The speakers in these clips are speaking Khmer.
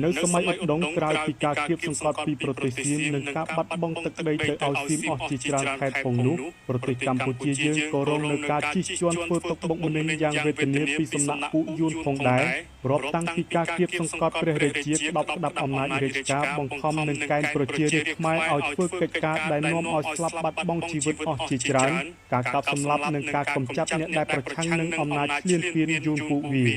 នៅសម័យឧដុង្គក្រោយពីការគាបសង្កត់ពីប្រទេសសៀមនិងការបាត់បង់ទឹកដីទៅឲ្យសៀមអស់ជាច្រើនខេត្តផងនោះប្រទេសកម្ពុជាយើងក៏រងនូវការជិះជាន់ធ្វើទុក្ខបុកម្នេញយ៉ាងវេទនាពីសំណាក់ពួកយួនផងដែររាប់តាំងពីការគាបសង្កត់ព្រះរាជាក្តោបក្តាប់អំណាចរាជការបង្ខំនិងកែនប្រជារាស្ត្រខ្មែរឲ្យធ្វើកិច្ចការដែលនាំឲ្យស្លាប់បាត់បង់ជីវិតអស់ជាច្រើនការកាប់សម្លាប់និងការកម្ចាត់អ្នកដែលប្រឆាំងនឹងអំណាចឈ្លានពានយួនពួកវា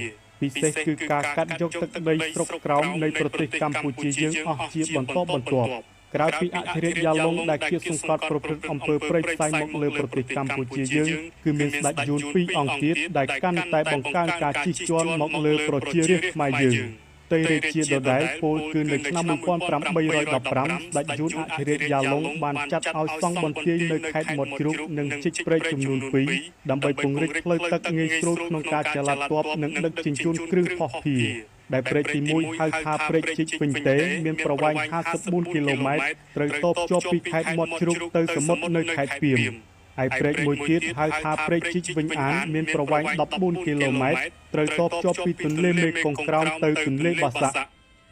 ពិសេសគឺការកាត់យកទឹកដីស្រុកក្រោមនៃប្រទេសកម្ពុជាយើងអស់ជាបន្តបន្ទាប់ក្រៅពីអធិរាជយ៉ាឡុងដែលគាបសង្កត់ប្រព្រឹត្តអំពើព្រៃផ្សៃមកលើប្រទេសកម្ពុជាយើងគឺមានស្ដេចយួនពីរអង្គទៀតដែលកាន់តែបង្កើនការជិះជាន់មកលើប្រជារាស្ត្រខ្មែរយើងតេរាជាដដែលពោលគឺនៅឆ្នាំ1815ស្ដេចយួនអធិរាជយ៉ាឡុងបានចាត់ឲ្យសង់បន្ទាយនៅខេត្តមាត់ជ្រូកនិងជីកព្រែកចំនួន2ដើម្បីពង្រីកផ្លូវទឹកងាយស្រួលក្នុងការចល័តទ័ពនិងដឹកជញ្ជូនគ្រឿងភស្តុភារដែលព្រែកទី1ហៅថាព្រែកជីកវិញទេមានប្រវែង54គីឡូម៉ែត្រត្រូវតភ្ជាប់ពីខេត្តមាត់ជ្រូកទៅសមុទ្រនៅខេត្តពាមឯព្រែកមួយទៀតហៅថាព្រែកជីកវិញអានមានប្រវែង14គីឡូម៉ែត្រត្រូវតភ្ជាប់ពីទន្លេមេគង្គក្រោមទៅទន្លេបាសាក់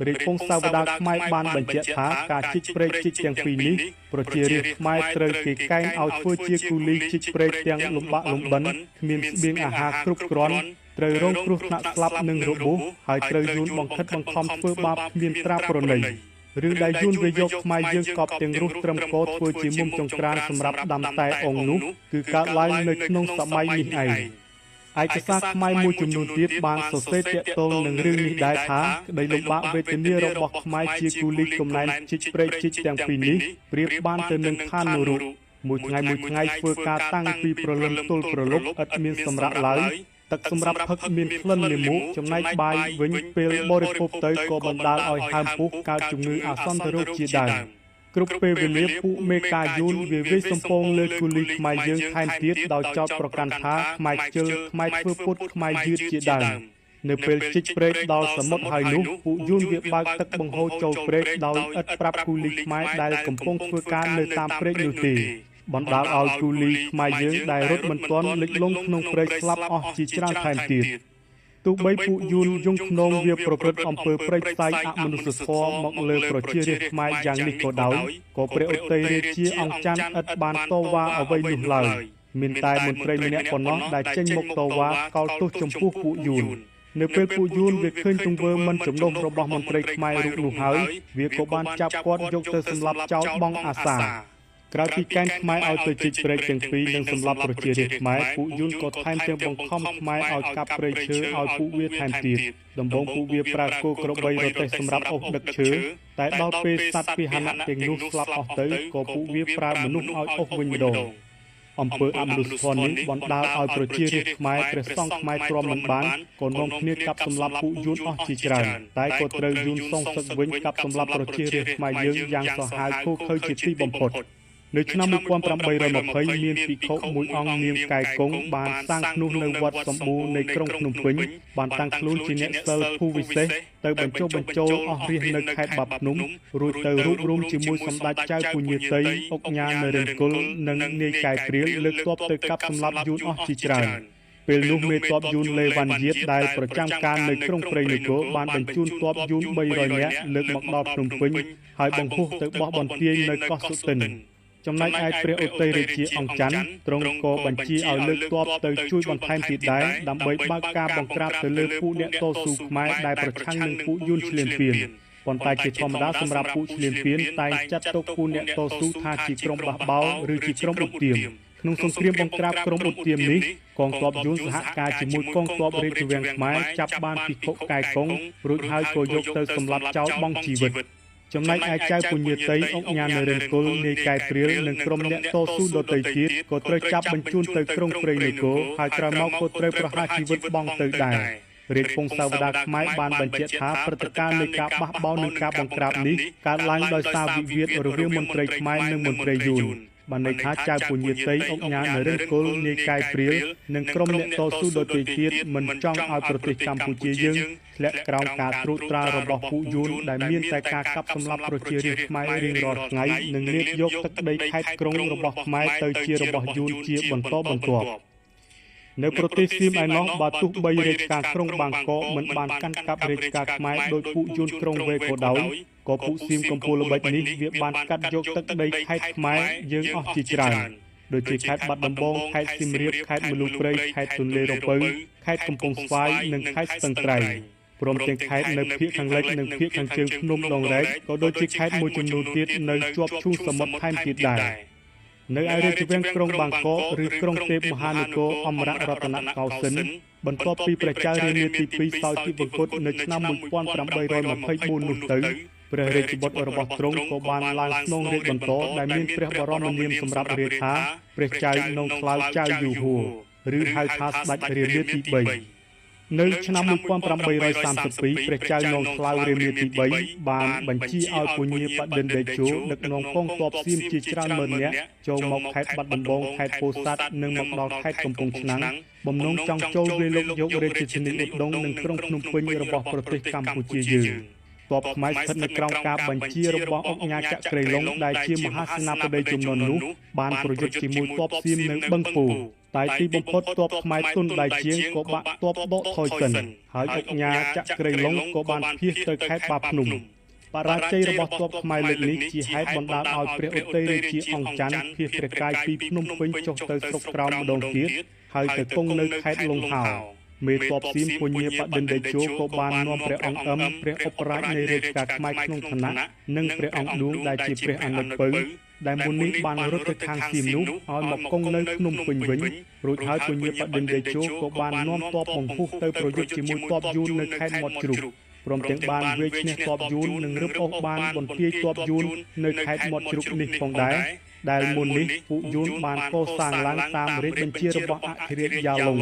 រាជពង្សាវតារខ្មែរបានបញ្ជាក់ថាការជីកព្រែកជីកទាំងពីរនេះប្រជារាស្ត្រខ្មែរត្រូវគេកែងឲ្យធ្វើជាគូលីជីកព្រែកទាំងលំបាកលំបិនគ្មានស្បៀងអាហារគ្រប់គ្រាន់ត្រូវរងគ្រោះថ្នាក់ស្លាប់និងរបួសហើយត្រូវយួនបង្ខិតបង្ខំធ្វើបាបគ្មានត្រាប្រណីរឿងដែលយួនវាយកខ្មែរយើងកប់ទាំងរស់ត្រឹមកធ្វើជាមុំចង្ក្រានសម្រាប់ដាំតែអងនោះគឺកើតឡើងនៅក្នុងសម័យនេះឯងឯកសារខ្មែរមួយចំនួនទៀតបានសរសេរទាក់ទងនឹងរឿងនេះដែរថាក្តីលំបាកវេទនារបស់ខ្មែរជាគូលីកំណែនជីកព្រែកជីកទាំងពីរនេះប្រៀបបានទៅនឹងឋាននរកមួយថ្ងៃមួយថ្ងៃធ្វើការតាំងពីព្រលឹមទល់ព្រលប់ឥតមានសម្រាកឡើយទឹកសម្រាប់ផឹកមានក្លិនលាមកចំណែកបាយវិញពេលបរិភោគទៅក៏បណ្ដាលឲ្យហើមពោះកើតជំងឺអាសន្នរោគជាដើមគ្រប់ពេលវេលាពួកមេការយួនវាវាយសំពងលើគូលីខ្មែរយើងថែមទៀតដោយចោទប្រកាន់ថាខ្មែរខ្ជិលខ្មែរធ្វើពុតខ្មែរយឺតជាដើមនៅពេលជីកព្រែកដល់សមុទ្រហើយនោះពួកយួនវាបើកទឹកបង្ហូរចូលព្រែកដោយឥតប្រាប់គូលីខ្មែរដែលកំពុងធ្វើការនៅតាមព្រែកនោះទេបណ្ដាលឲ្យគូលីខ្មែរយើងដែលរត់មិនទាន់លិចលង់ក្នុងព្រែកស្លាប់អស់ជាច្រើនថែមទៀតទោះបីពួកយួនយងខ្នងវាប្រព្រឹត្តអំពើព្រៃផ្សៃអមនុស្សធម៌មកលើប្រជារាស្ត្រខ្មែរយ៉ាងនេះក៏ដោយក៏ព្រះឧទ័យរាជាអង្គច័ន្ទឥតបានតវ៉ាអ្វីនោះឡើយមានតែមន្ត្រីម្នាក់ប៉ុណ្ណោះដែលចេញមកតវ៉ាកោតទោសចំពោះពួកយួននៅពេលពួកយួនវាឃើញទង្វើមិនចំណុះរបស់មន្ត្រីខ្មែររូបនោះហើយវាក៏បានចាប់គាត់យកទៅសម្លាប់ចោលបង់អាសាក្រៅពីកែនខ្មែរឲ្យទៅជីកព្រែកទាំងពីរនិងសម្លាប់ប្រជារាស្ត្រខ្មែរពួកយួនក៏ថែមទាំងបង្ខំខ្មែរឲ្យកាប់ព្រៃឈើឲ្យពួកវាថែមទៀតដំបូងពួកវាប្រើគោក្របីរទេះសម្រាប់អូសដឹកឈើតែដល់ពេលសត្វពាហនៈទាំងនោះស្លាប់អស់ទៅក៏ពួកវាប្រើមនុស្សឲ្យអូសវិញម្ដងអំពើអមនុស្សធម៌នេះបណ្ដាលឲ្យប្រជារាស្ត្រខ្មែរព្រះសង្ឃខ្មែរទ្រាំមិនបានក៏នាំគ្នាកាប់សម្លាប់ពួកយួនអស់ជាច្រើនតែក៏ត្រូវយួនសងសឹកវិញកាប់សម្លាប់ប្រជារាស្ត្រខ្មែរយើងយ៉ាងសាហាវឃោរឃៅជាទីបំផុតនៅឆ្នាំ1820មានភិក្ខុមួយអង្គនាមកែកុងបានសាងភ្នោះនៅវត្តសម្បូរនៃក្រុងភ្នំពេញបានតាំងខ្លួនជាអ្នកសិលភូវិសេសទៅបញ្ចុះបញ្ចូលអស់រាស្ត្រនៅខេត្តបាភ្នំរួចទៅរួបរួមជាមួយសម្ដេចចៅពញាតីឧកញ៉ានរិនគុលនិងនាយកែព្រាលលើកទ័ពទៅកាប់សម្លាប់យួនអស់ជាច្រើនពេលនោះមេទ័ពយួនលេវ៉ាន់យាតដែលប្រចាំការនៅក្រុងព្រៃនគរបានបញ្ជូនទ័ពយួន300នាក់លើកមកដល់ភ្នំពេញហើយបង្ហោះទៅបោះបន្ទាយនៅកោះសុទិនចំណែកឯព្រះឧទ័យរាជាអង្គច័ន្ទទ្រង់ក៏បញ្ជាឲ្យលើកទ័ពទៅជួយបន្ថែមទៀតដែរដើម្បីបើកការបង្ក្រាបទៅលើពួកអ្នកតស៊ូខ្មែរដែលប្រឆាំងនឹងពួកយួនឈ្លានពានប៉ុន្តែជាធម្មតាសម្រាប់ពួកឈ្លានពានតែងចាត់ទុកពួកអ្នកតស៊ូថាជាក្រុមបះបោរឬជាក្រុមឧទាមក្នុងសង្គ្រាមបង្ក្រាបក្រុមឧទាមនេះកងទ័ពយួនសហការជាមួយកងទ័ពរាជវាំងខ្មែរចាប់បានភិក្ខុកែកុងរួចហើយក៏យកទៅសម្លាប់ចោលបង់ជីវិតចំណែកឯចៅពញាតីឧកញ៉ានរិនគុលនាយកែព្រាលនិងក្រុមអ្នកតស៊ូដទៃទៀតក៏ត្រូវចាប់បញ្ជូនទៅក្រុងព្រៃនគរហើយក្រោយមកក៏ត្រូវប្រហារជីវិតបង់ទៅដែររាជពង្សាវតារខ្មែរបានបញ្ជាក់ថាព្រឹត្តិការណ៍នៃការបះបោរនិងការបង្ក្រាបនេះកើតឡើងដោយសារវិវាទរវាងមន្ត្រីខ្មែរនិងមន្ត្រីយួនបានន័យថាចៅពញាតីឧកញ៉ានរិនគុលនាយកែព្រាលនិងក្រុមអ្នកតស៊ូដទៃទៀតមិនចង់ឲ្យប្រទេសកម្ពុជាយើងធ្លាក់ក្រោមការត្រួតត្រារបស់ពួកយួនដែលមានតែការកាប់សម្លាប់ប្រជារាស្ត្រខ្មែររៀងរាល់ថ្ងៃនិងលេបយកទឹកដីខេត្តក្រុងរបស់ខ្មែរទៅជារបស់យួនជាបន្តបន្ទាប់។ នៅប្រទេសសៀមឯណោះបើទោះបីរាជការក្រុងបាងកកមិនបានកាន់កាប់រាជការខ្មែរដូចពួកយួនក្រុងវ៉េក៏ដោយក៏ពួកសៀមកំពូលល្បិចនេះវាបានកាត់យកទឹកដីខេត្តខ្មែរយើងអស់ជាច្រើនដូចជាខេត្តបាត់ដំបងខេត្តសៀមរាបខេត្តមលុព្រៃខេត្តទន្លេរពៅខេត្តកំពង់ស្វាយនិងខេត្តស្ទឹងត្រែងព្រមទាំងខេត្តនៅភាគខាងលិចនិងភាគខាងជើងភ្នំដងរែកក៏ដូចជាខេត្តមួយចំនួនទៀតនៅជាប់ឈូងសមុទ្រថែមទៀតដែរនៅឯរាជវាំងក្រុងបាងកកឬក្រុងទេពមហានគរអមរតនកោសិន្ទបន្ទាប់ពីព្រះចៅរាមាទី2សោយទិវង្គតនៅឆ្នាំ1824នោះទៅព្រះរាជបុត្ររបស់ទ្រង់ក៏បានឡើងស្នងរាជបន្តដែលមានព្រះបរមនាមសម្រាប់រាជថាព្រះចៅនងខ្លោចៅយូហួរឬហៅថាស្ដេចរាមាទី3នៅឆ្នាំ1832ព្រះចៅនងខ្លោរាមាទី3បានបញ្ជាឲ្យពញាបដិនតេជោដឹកនាំកងទ័ពសៀមជាច្រើនម៉ឺននាក់ចូលមកខេត្តបាត់ដំបងខេត្តពោធិ៍សាត់និងមកដល់ខេត្តកំពង់ឆ្នាំងបំណងចង់ចូលវាយលុកយករាជធានីឧដុង្គនិងក្រុងភ្នំពេញរបស់ប្រទេសកម្ពុជាយើងទ័ពខ្មែរស្ថិតនៅក្រោមការបញ្ជារបស់ឧកញ៉ាចក្រីឡុងដែលជាមហាសេនាបតីជំនាន់នោះបានប្រយុទ្ធជាមួយទ័ពសៀមនៅបឹងពោតែទីបំផុតទ័ពខ្មែរទុនដៃជាងក៏បាក់ទ័ពដកថយសិនហើយឧកញ៉ាចក្រីឡុងក៏បានភៀសទៅខេត្តបាភ្នំបរាជ័យរបស់ទ័ពខ្មែរលើកនេះជាហេតុបណ្ដាលឲ្យព្រះឧទ័យរាជាអង្គច័ន្ទភៀសព្រះកាយពីភ្នំពេញចុះទៅស្រុកក្រោមម្ដងទៀតហើយទៅគង់នៅខេត្តលង្ហោមេទ័ពសៀមពញាបដិនតេជោក៏បាននាំព្រះអង្គអឹមព្រះឧបរាជនៃរាជការខ្មែរក្នុងឋានៈនិងព្រះអង្គឌួងដែលជាព្រះអនុពៅដែលមុននេះបានរត់ទៅខាងសៀមនោះឲ្យមកគង់នៅភ្នំពេញវិញរួចហើយពញាបដិនតេជោក៏បាននាំទ័ពបង្ហួសទៅប្រយុទ្ធជាមួយទ័ពយួននៅខេត្តមាត់ជ្រូកព្រមទាំងបានវាយឈ្នះទ័ពយួននិងរឹបអូសបានបន្ទាយទ័ពយួននៅខេត្តមាត់ជ្រូកនេះផងដែរដែលមុននេះពួកយួនបានកសាងឡើងតាមរាជបញ្ជារបស់អធិរាជយ៉ាឡុង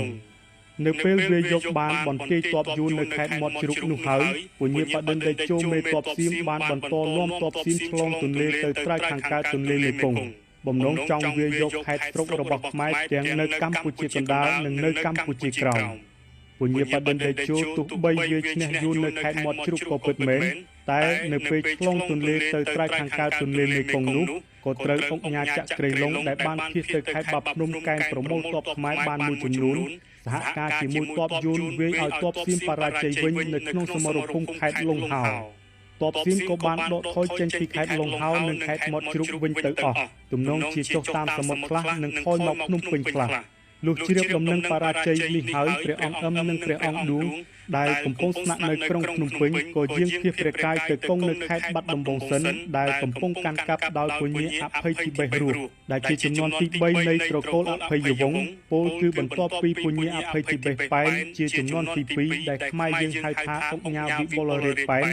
នៅពេលវាយកបានបន្ទាយទ័ពយួននៅខេត្តមាត់ជ្រូកនោះហើយពញាបដិនតេជោមេទ័ពសៀមបានបន្តនាំទ័ពសៀមឆ្លងទន្លេទៅត្រើយខាងកើតទន្លេមេគង្គបំណងចង់វាយយកខេត្តស្រុករបស់ខ្មែរទាំងនៅកម្ពុជាកណ្ដាលនិងនៅកម្ពុជាក្រោមពញាបដិនតេជោទោះបីវាយឈ្នះយួននៅខេត្តមាត់ជ្រូកក៏ពិតមែនតែនៅពេលឆ្លងទន្លេទៅត្រើយខាងកើតទន្លេមេគង្គនោះក៏ត្រូវឧកញ៉ាចក្រីឡុងដែលបានភៀសទៅខេត្តបាភ្នំកែនប្រមូលទ័ពខ្មែរបានមួយចំនួនសហការជាមួយទ័ពយួនវាយឲ្យទ័ពសៀមបរាជ័យវិញនៅក្នុងសមរភូមិខេត្តលង្ហោទ័ពសៀមក៏បានដកថយចេញពីខេត្តលង្ហោនិងខេត្តមាត់ជ្រូកវិញទៅអស់ទំនងជាចុះតាមសមុទ្រខ្លះនិងថយមកភ្នំពេញខ្លះលុះជ្រាបដំណឹងបរាជ័យនេះហើយព្រះអង្គអឹមនិងព្រះអង្គឌួងដែលកំពុងស្នាក់នៅក្រុងភ្នំពេញក៏យាងភៀសព្រះកាយទៅគង់នៅខេត្តបាត់ដំបងសិនដែលកំពុងកាន់កាប់ដោយពញាអភ័យធីបេសរស់ដែលជាជំនាន់ទី3នៃត្រកូលអភ័យវង្សពោលគឺបន្ទាប់ពីពញាអភ័យធីបេសប៉ែនជាជំនាន់ទី2ដែលខ្មែរយើងហៅថាឧកញ៉ាវិបុលរាជប៉ែន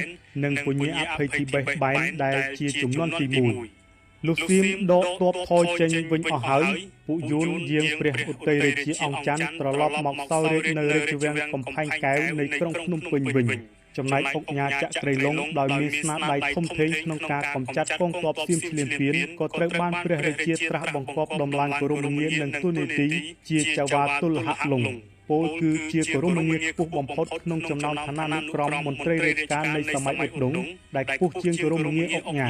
និងពញាអភ័យធីបេសបែនដែលជាជំនាន់ទី1លុះសៀមដកទ័ពថយចេញវិញអស់ហើយពួកយួនយាងព្រះឧទ័យរាជាអង្គច័ន្ទត្រឡប់មកសោយរាជនៅរាជវាំងកំផែងកែវនៃក្រុងភ្នំពេញវិញចំណែកឧកញ៉ាចក្រីឡុងដោយមានស្នាដៃធំធេងក្នុងការកម្ចាត់កងទ័ពសៀមឈ្លានពានក៏ត្រូវបានព្រះរាជាត្រាស់បង្គាប់ដំឡើងគោរមងារនិងតួនាទីជាចៅហ្វាទុលហលុងពោលគឺជាគោរមងារខ្ពស់បំផុតក្នុងចំណោមឋានានុក្រមមន្ត្រីរាជការនៃសម័យឧដុង្គដែលខ្ពស់ជាងគោរមងារឧកញ៉ា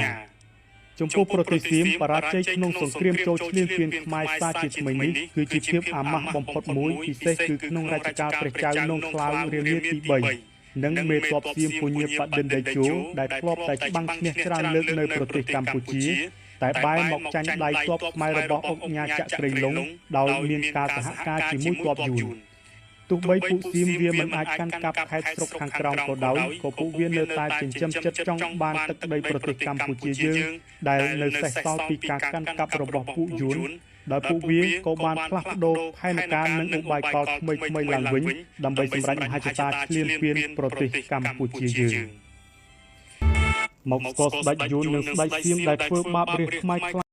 ចំពោះប្រទេសសៀមបរាជ័យក្នុងសង្គ្រាមចូលឈ្លានពានខ្មែរសាជាថ្មីនេះគឺជាភាពអាម៉ាស់បំផុតមួយពិសេសគឺក្នុងរជ្ជកាលព្រះចៅនងខ្លោរាមាទី3និងមេទ័ពសៀមពញាបដិនតេជោដែលធ្លាប់តែច្បាំងឈ្នះច្រើនលើកនៅប្រទេសកម្ពុជាតែបែរមកចាញ់ដៃទ័ពខ្មែររបស់ឧកញ៉ាចក្រីឡុងដោយមានការសហការជាមួយទ័ពយួនទោះបីពួកសៀមវាមិនអាចកាន់កាប់ខេត្តស្រុកខាងក្រោមក៏ដោយក៏ពួកវានៅតែចិញ្ចឹមចិត្តចង់បានទឹកដីប្រទេសកម្ពុជាយើងដែលនៅសេសសល់ពីការកាន់កាប់របស់ពួកយួនដោយពួកវាក៏បានផ្លាស់ប្ដូរផែនការនិងឧបាយកលថ្មីៗឡើងវិញដើម្បីសម្រេចមហិច្ឆតាឈ្លានពានប្រទេសកម្ពុជាយើងមកស្គាល់ស្ដេចយួននិងស្ដេចសៀមដែលធ្វើបាបរាស្ត្រខ្មែរ